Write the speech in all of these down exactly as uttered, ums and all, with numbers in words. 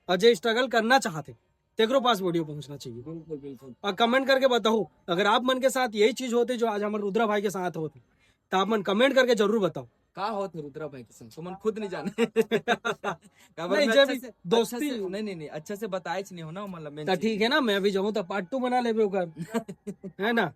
और जे स्ट्रगल करना चाहथे, तेकरो पास वीडियो पहुंचना चाहिए। बिल्कुल, बिल्कुल। और कमेंट करके बताओ, अगर आप मन के साथ यही चीज होते जो आज हमर रुद्रा भाई के साथ होते, तो आप मन कमेंट करके जरूर बताओ। का होत हे रुद्रा भाई के संग, तुमन खुद नहीं जाने। काबर नहीं, मैं जब अच्छा भी से, दोस्ती अच्छा से, नहीं, नहीं, नहीं, अच्छा से बताए नहीं हो ना, मतलब, main तो चीज। ठीक है ना, मैं अभी जाऊँ तो पार्ट टू बना लेबे ओकर, है ना?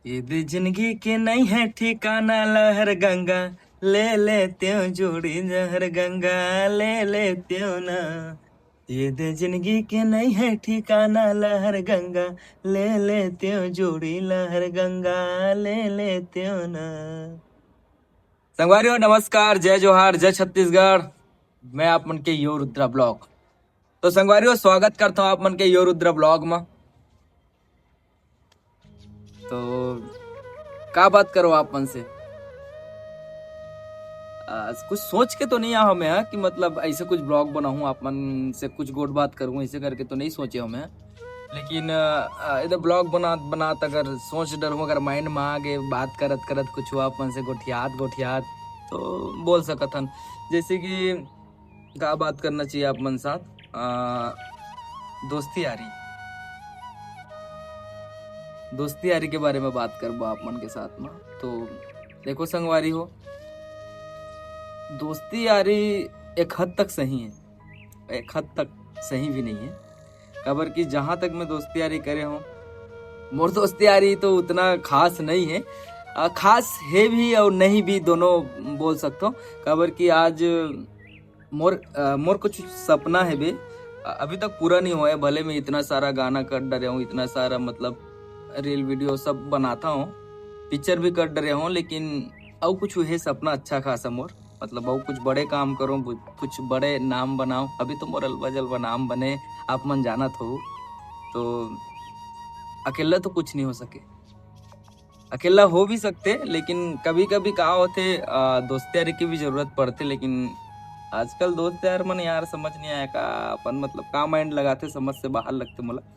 ये दे जिंदगी के नहीं है ठिकाना, लहर गंगा ले लेते हो जोड़ी, जहर गंगा ले लेते हो ना। ये दे जिंदगी के नहीं है ठिकाना, लहर गंगा ले लेते हो जोड़ी, लहर गंगा ले लेते हो ना। संगवारी हो, नमस्कार, जय जोहार, जय छत्तीसगढ़। मैं आप मन के यो रुद्रा ब्लॉग। तो संगवारी हो, स्वागत करता हूँ आप मन के यो रुद्रा ब्लॉग में। तो का बात करो आप मन से? आ, कुछ सोच के तो नहीं आया हूँ मैं, हाँ, कि मतलब ऐसे कुछ ब्लॉग बनाऊँ, आप मन से कुछ गोठ बात करूँ, ऐसे करके तो नहीं सोचे हूँ मैं। लेकिन आ, आ, इधर ब्लॉग बनात बनात अगर सोच डरूँ, अगर माइंड में आ गए, बात करत करत कुछ आप मन से गोठियात गोठियात, तो बोल सकत हन। जैसे कि का बात करना चाहिए आप मन साथ, आ, दोस्ती यारी, दोस्ती यारी के बारे में बात करबो आप मन के साथ में। तो देखो संगवारी हो, दोस्ती यारी एक हद तक सही है, एक हद तक सही भी नहीं है, काबर कि जहाँ तक मैं दोस्ती यारी करे हूँ, मोर दोस्ती यारी तो उतना खास नहीं है, आ, खास है भी और नहीं भी, दोनों बोल सकता हूँ। काबर कि आज मोर अ, मोर कुछ सपना है बे, अ, अभी तक पूरा नहीं होए। भले मैं इतना सारा गाना कर डरे हूँ, इतना सारा मतलब रील वीडियो सब बनाता हूँ, पिक्चर भी कर डरे हूँ, लेकिन अउ कुछ है सपना अच्छा खासा मोर, मतलब अउ कुछ बड़े काम करूँ, बु- कुछ बड़े नाम बनाओ। अभी तो मोर अलवा जलवा नाम बने, आप मन जानत हो, तो अकेला तो कुछ नहीं हो सके। अकेला हो भी सकते, लेकिन कभी कभी का होते, अ, दोस्ती यारी की भी जरूरत पड़ते। लेकिन आजकल दोस्त यार मन यार समझ नहीं आया का अपन, मतलब का माइंड लगाते, समझ से बाहर लगते मोला।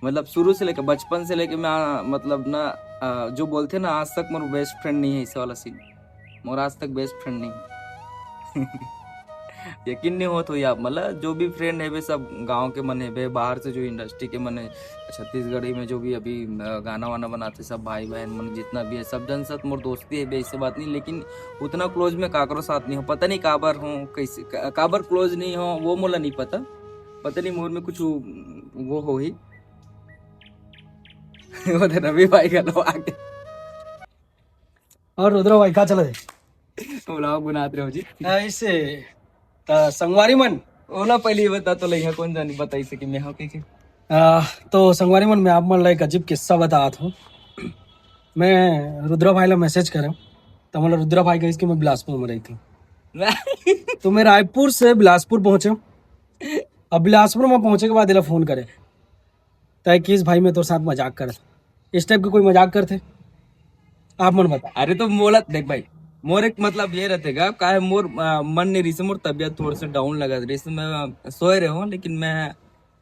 मतलब शुरू से लेके, बचपन से लेके मैं, मतलब ना, अ, जो बोलते ना, आज तक मोर बेस्ट फ्रेंड नहीं है, ऐसे वाला सीन। मोर आज तक बेस्ट फ्रेंड नहीं है। यकीन नहीं होत होही आप, मतलब जो भी फ्रेंड हेबे सब गांव के मन हेबे, बाहर से जो इंडस्ट्री के मन है, छत्तीसगढ़ी में जो भी अभी अ, गाना वाना बनाते सब भाई बहन मन जितना भी है, सब जन साथ मोर दोस्ती हेबे, ऐसे बात नहीं। लेकिन उतना क्लोज में काकरो साथ नहीं हो, पता नहीं काबर हो, कैसे का- काबर क्लोज नहीं हो वो मोला नहीं पता। पता नहीं मोर में कुछ वो होही। वो तो रवि भाई घलो आगे। और रुद्रा भाई का चला है? ब्लॉग बनात रहो जी। ऐसे त संगवारी मन, ओला पहले ये बता तो लइहा कौन जानी बताई सके मैं हाँ के, के। आ, तो संगवारी मन, मैं आप मन ला एक अजीब किस्सा बतात हूँ। मैं रुद्रा भाई ला मैसेज करे, तो मतलब रुद्रा भाई कहिस कि मैं बिलासपुर में रही थी। तो मैं रायपुर से बिलासपुर पहुंचे। अब बिलासपुर में पहुंचे के बाद एला फोन करे, तय किस भाई मैं तोर साथ मजाक करत, इस टाइप के कोई मजाक करथे? आप मन बता। अरे तो मोला देख भाई, मोर एक मतलब ये रहते गा, काहे मोर अ, मन नहीं रही से, मोर तबियत थोड़ा सा डाउन लगा रही से, मैं सोए रहे हूँ, लेकिन मैं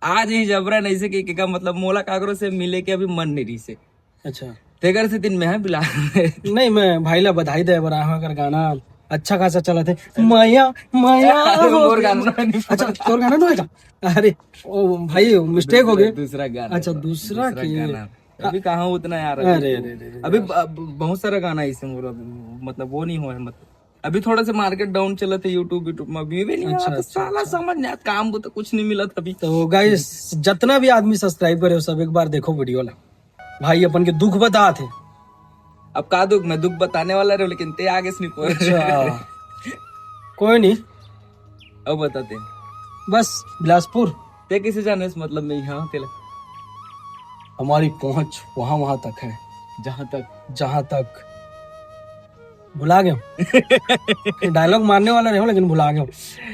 आज ही जबरन ऐसे के, के का मतलब मोला काकरो से मिले के अभी मन नहीं रही से। अच्छा। तेकर से दिन में है बिला। नहीं, मैं भाई ला बधाई दे बर आया हूँ, अगर गाना अच्छा खासा चला थे, माया माया अरे, हो मोर गया। गाना नहीं। अच्छा, तोर गाना नहीं था? अरे ओ भाई, मिस्टेक हो गई। दूसरा गाना। अच्छा, दूसरा की। गाना। अभी कहाँ उतना यार। अरे, अरे, अरे, अरे। अभी ब- ब- बहुत सारा गाना ऐसे मोर, मतलब वो नहीं हुआ है, मतलब अभी थोड़ा सा मार्केट डाउन चला था YouTube, YouTube में व्यू भी नहीं अच्छा, आया, तो अच्छा, साला अच्छा। समझ नहीं आता, काम को तो कुछ नहीं मिला था अभी। तो गाइस, जितना भी आदमी सब्सक्राइब करे हो, सब एक बार देखो वीडियो ला। भाई अपन के दुख बतात हे। अब का दुख, मैं दुख बताने वाला रहे, लेकिन ते आगे से नहीं पहुंच। अच्छा, कोई नहीं, अब बताते। बस बिलासपुर। ते किसे जाने से मतलब नहीं, हाँ तेला। हमारी पहुंच वहां वहां तक है, जहाँ तक। जहां तक भुला गए। डायलॉग मारने वाला रहे हूँ, लेकिन भुला गए।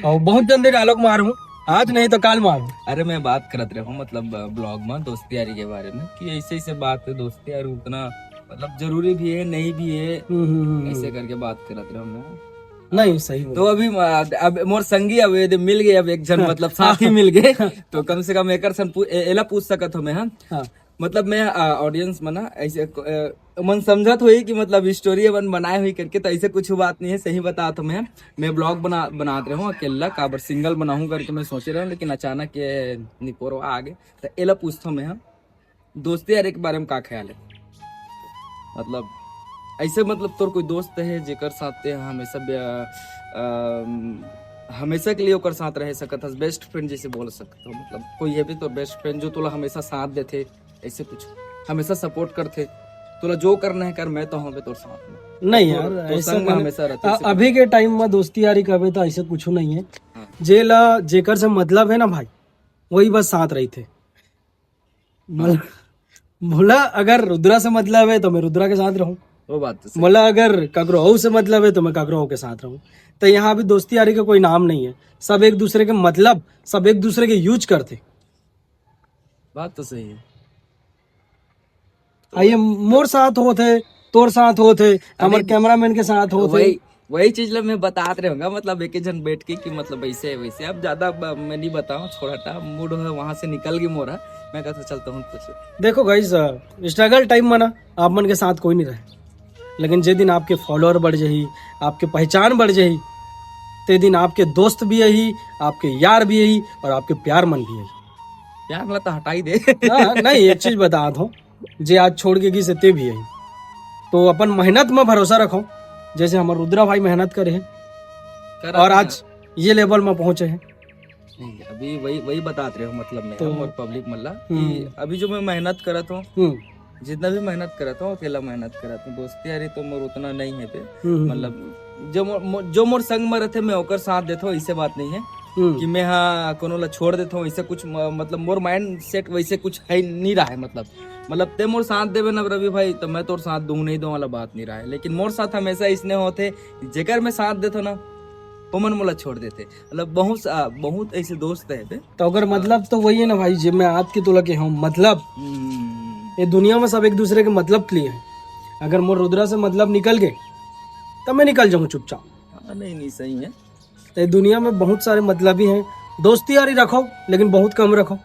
और बहुत जल्दी डायलॉग मारूँ, आज नहीं तो काल मारूँ। अरे मैं बात करत रहे हूँ मतलब ब्लॉग में दोस्ती यारी के बारे में कि ऐसे ऐसे बात है, दोस्ती यारी उतना मतलब जरूरी भी है, नहीं भी है, हम्म, हम्म, हम्म। ऐसे करके बात करत रहे हूँ मैं। नहीं, सही बोला। तो अभी अ, अब मोर संगी अब ये दे मिल गए, अब एक जन मतलब साथी मिल गए, तो कम से कम एकर सन पू- ए- एला पूछ सकत हो मैं, हाँ। हाँ। मतलब मैं ऑडियंस में ना ऐसे अ, मन समझत होही कि मतलब स्टोरी अपन बनाए होही करके, तो ऐसे कुछ बात नहीं है। सही बतात हों मैं, मैं ब्लॉग बना बनात रहे हों अकेला, काबर सिंगल बनाहूँ करके मैं सोचे रहे हों, लेकिन अचानक ये निपोरवा आ गे। तो एला पूछत हों मैं, हाँ, दोस्ती यारी के बारे में का ख्याल है? मतलब ऐसे, मतलब तोर कोई दोस्त है जेकर साथ ते हमेशा बे- अ, अम, हमेशा के लिए ओकर साथ रह सकत हस, बेस्ट फ्रेंड जैसे बोल सकत हो, मतलब कोई है भी तो बेस्ट फ्रेंड जो तोला हमेशा साथ देथे, ऐसे कुछ हमेशा सपोर्ट करथे, तोला जो करना है कर, मैं तो हूँ तोर साथ में। नहीं तोर- यार, तोर ऐसा संग में मैंने- हमेशा रहथे, अ- ऐसे कुछ। अभी के टाइम में दोस्ती यारी कहबे तो ऐसे कुछ नहीं है। हाँ। जेला जेकर से मतलब है ना भाई, वही बस साथ रहिथे। मोला, मोला अगर रुद्रा से मतलब है तो मैं रुद्रा के साथ रहूं। वो बात तो सही। मोला अगर ककरो अउ से मतलब है तो मैं ककरो अउ के साथ रहूं। तो यहाँ भी दोस्ती यारी का कोई नाम नहीं है, सब एक दूसरे के मतलब, सब एक दूसरे के यूज करथे। बात तो सही है। आ ये मोर साथ होत है, तोर साथ होत है, हमारे अरे, कैमरामैन के साथ होत है। वही वही चीज ला मैं बतात रहे हों, मतलब एक एक झन बैठ के कि मतलब ऐसे है वैसे। अब ज्यादा ब- मैं नहीं बताऊँ, छोड़ हटा, मूड है वहां से निकल गई मोरा। मैं कहता चलता हूँ कुछ। देखो गाइस, स्ट्रगल टाइम में ना आप मन के साथ कोई नहीं रहे, लेकिन जे दिन आपके फॉलोअर बढ़ जाही, आपके पहचान बढ़ जाही, ते दिन आपके दोस्त भी यही, आपके यार भी यही और आपके प्यार मन भी यही। प्यार ला तो हटा ही दे। हाँ, नहीं, एक चीज बता दो, जे आज छोड़ के गिस ते भी यही, तो अपन मेहनत में भरोसा रखो, जैसे हमारे रुद्रा भाई मेहनत करे हैं कर और अपना। आज ये लेवल में पहुंचे हैं। नहीं, अभी वही वही बतात रहे हों, मतलब मैं तो- और पब्लिक मन ला कि हम्म। अभी जो मैं मेहनत करत हों, हम्म। जितना भी मेहनत करत हों अकेला मेहनत करत हों। दोस्ती यारी तो मोर उतना नहीं है पे, हम्म। मतलब जो मोर मो- जो मोर संग में रहथे मैं ओकर साथ देथों, ऐसे बात नहीं है हम्म। कि मैं हाँ कोनो ला छोड़ देथों, ऐसे कुछ म- मतलब मोर माइंड सेट वैसे कुछ है नहीं रहा है। मतलब मतलब ते मोर साथ देबे ना रवि भाई, तो मैं तोर साथ दूं नहीं दूं वाला बात नहीं रहा है, लेकिन मोर साथ हमेशा इसने होथे, जेकर मैं साथ देथों ना, ओमन मोला छोड़ देथे। मतलब बहुत सा- बहुत ऐसे दोस्त है बे। तो अगर मतलब तो वही है ना भाई, जब मैं आज के तोला के हूँ मतलब, हम्म, ये दुनिया में सब एक दूसरे के मतलब के लिए है। अगर मोर रुद्रा से मतलब निकल गए तो मैं निकल जाऊँ चुपचाप। हाँ, नहीं नहीं, सही है। तो ये दुनिया में बहुत सारे मतलबी हैं। दोस्ती यारी रखो, लेकिन बहुत कम रखो,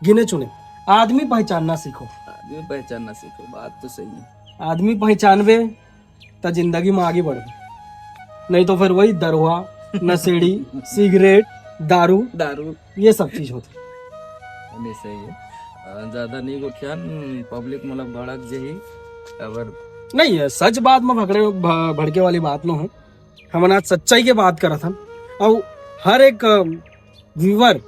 गिने चुने। आदमी पहचानना सीखो। आदमी पहचानना सीखो, बात तो सही है। आदमी पहचानबे तो जिंदगी में आगे बढ़बे, नहीं तो फिर वही दरुआ, नशेड़ी, सिगरेट, दारू, दारू। ये सब चीज होथे। नहीं, सही है। अ, ज्यादा नहीं गोठियान, पब्लिक मतलब भड़क जही। अगर नहीं है, सच बात में भड़के भ- भड़के वाली बात न हो। हमन आज सच्चाई के बात करत हन। और हर एक व्यूअर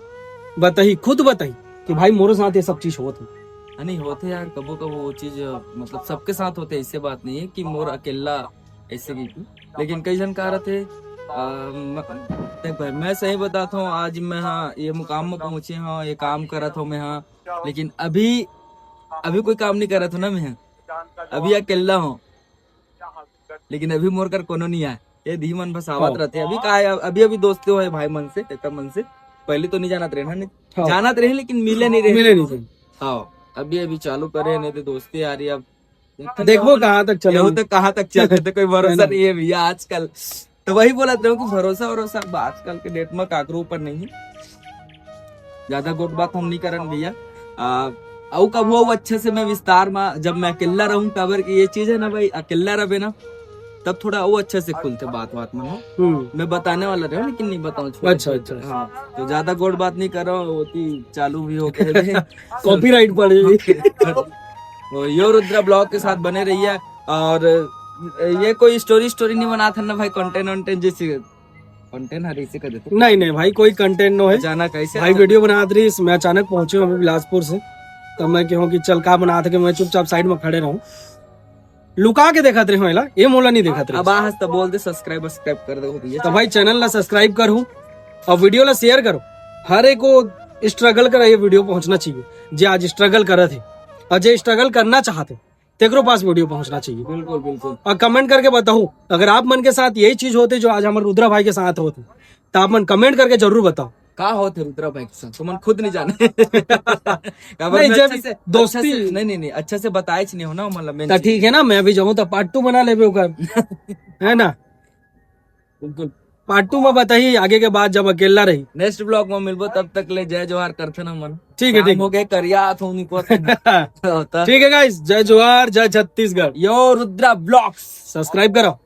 बताही, खुद बताही कि भाई मोरो साथ ये सब चीज होत है। हाँ, नहीं होथे यार, कबो कबो वो चीज अ, मतलब सबके साथ होथे, ऐसे बात नहीं है कि मोर अकेला ऐसे की। लेकिन कई झन का रथे, अ, म- देख भाई, मैं सही बताता हूँ, आज मैं हाँ ये मुकाम में पहुंचे हूँ, ये काम करत हूँ मैं हाँ, लेकिन अभी अभी कोई काम नहीं करत हूँ ना मैं, अभी अकेला हूँ, लेकिन अभी मोर कर कोनो नहीं आए। ये धी मन बस आवत हाँ। रहते। अभी का है, अभी अभी दोस्ती होए भाई मन से, एकर मन से। पहले तो नहीं जानत रहे ना, नहीं हाँ। जानत रहे लेकिन मिले नहीं रहे। मिले नहीं थे। हाँ, अभी अभी चालू करे, नहीं तो दोस्ती आ रही अब। देखो कहाँ तक चले। यहू तो कहाँ तक चलते थे, कोई भरोसा है ना? नहीं है भैया आजकल। तो वही बोलत रहे हो कि भरोसा भरोसा अब आजकल के डेट में काकरो ऊपर नहीं है। ज्यादा गोट बात हम नहीं करन भैया। आ, अउ कभू अउ अच्छे से मैं विस्तार में, जब मैं अकेला रहूं, काबर कि ये चीज है ना भाई, अकेला रहे ना, तब थोड़ा वो अच्छे से खुलते बात बात में हो। हम्म। मैं बताने वाला रहे लेकिन नहीं बताऊं, छोड़। अच्छा, अच्छा। हाँ, तो ज्यादा गोट बात नहीं कर रहा हूँ, होती चालू भी हो गए। कॉपीराइट पड़ेगी। वो यो रुद्रा ब्लॉग के साथ बने रहिए। और ये कोई स्टोरी स्टोरी नहीं बनात हन ना भाई, कंटेंट वंटेंट जैसे कंटेंट हर इसे कर देते। नहीं नहीं भाई, कोई कंटेंट नो है। जाना कैसे भाई वीडियो बनात रहिस, मैं अचानक पहुंचे हूँ अभी बिलासपुर से, तब मैं कहूँ कि चल का बनात हे कि मैं चुपचाप साइड में खड़े रहूँ, लुका के देखत रहे हूँ एला, ये मोला नहीं देखत रहे। अब आज तो बोल दे, सब्सक्राइब सब्सक्राइब कर दो भैया। तो भाई चैनल ला सब्सक्राइब करो और वीडियो ला शेयर करो। हर एक को स्ट्रगल करा ये वीडियो पहुंचना चाहिए, जे आज स्ट्रगल करत है और जे स्ट्रगल करना चाहते, तेकरो पास वीडियो पहुंचना चाहिए। बिल्कुल बिल्कुल। और कमेंट करके बताओ, अगर आप मन के साथ यही चीज होते जो आज हमारे रुद्रा भाई के साथ होते, तो आप मन कमेंट करके जरूर बताओ। का होते रुद्रा भाई के साथ, तुमन खुद नहीं जाने। अब नहीं, मैं जब अच्छे से, दोस्ती अच्छे से, नहीं नहीं नहीं, अच्छे से बताए नहीं हो ना, मतलब मैं तो ठीक है ना, मैं भी जाऊँ तो पार्ट टू बना लेबे ओकर, है ना? बिल्कुल। पार्ट टू में बताही आगे के बात, जब अकेला रही। नेक्स्ट ब्लॉग में मिलबो, तब तक ले जय जोहार करथे ना मन। ठीक है, ठीक। हो गए करिया थोनी को होता। ठीक है गाइस, जय जोहार, जय छत्तीसगढ़। यो रुद्रा ब्लॉग्स। सब्सक्राइब करो।